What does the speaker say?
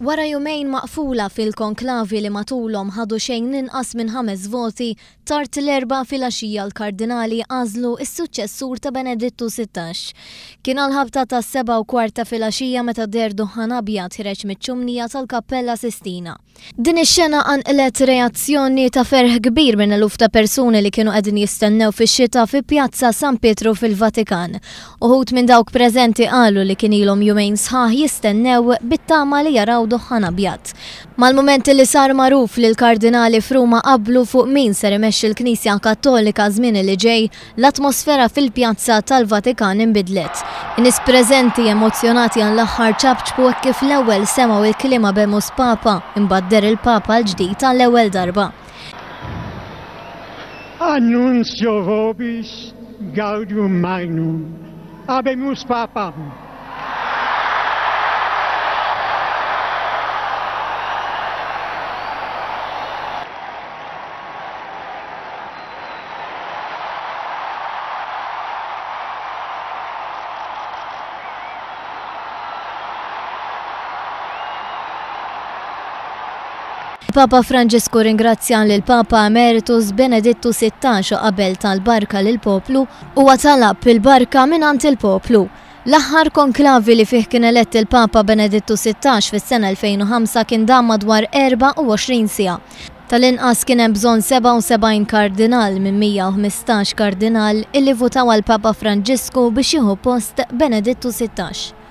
Wara jumejn maqfula fil-konklavi li matulhom ħadu xejn inqas minn ħames voti, tard l-Erbgħa filgħaxija l-Kardinali għażlu s-suċċessur ta' Benedittu 16. Kien għall-ħabta tas-7:15 ta' filgħaxija meta deher duħħan abjad ħireġ miċ-ċumnija tal-Kappella Sistina. Din ix-xena qanqlet reazzjoni ta' ferħ kbir minn eluf ta' persuni li kienu qegħdin jistennew fix-xita fi Pjazza San Pietru fil-Vatikan. Uħud minn dawk preżenti qalu li kien ilhom jumejn sħaħ jistennew bit-tama li jaraw duħħan abjad. Mal-mument li sar magħruf li l-kardinali f'Ruma qablu fuq min ser imexxi l-Knisja Kattolika żmien li ġej, L-atmosfera fil-pjazza tal-Vatikan inbidlet. In-nies preżenti emozzjonati għall-aħħar ċapċpu hekk kif l-ewwel semgħu il-kliem Habemus Papa, imbagħad deher il-Papa l-ġdid għall-ewwel darba. Annuncio vobis gaudium magnum. Habemus Papam. Papa Franġisku ringrazzja lil Papa Emeritus Benedittu 16 u qabel tal-barka lil poplu huwa talab il-barka mingħand il-poplu. L-aħħar konklavi li fih kien elett il-Papa Benedittu 16 fis-sena 2005 kien dam madwar 24 siegħa. Tal-inqas kien hemm bżonn 77 kardinal minn 115 kardinal illi votaw għal Papa Franġisku biex jieħu post Benedittu 16.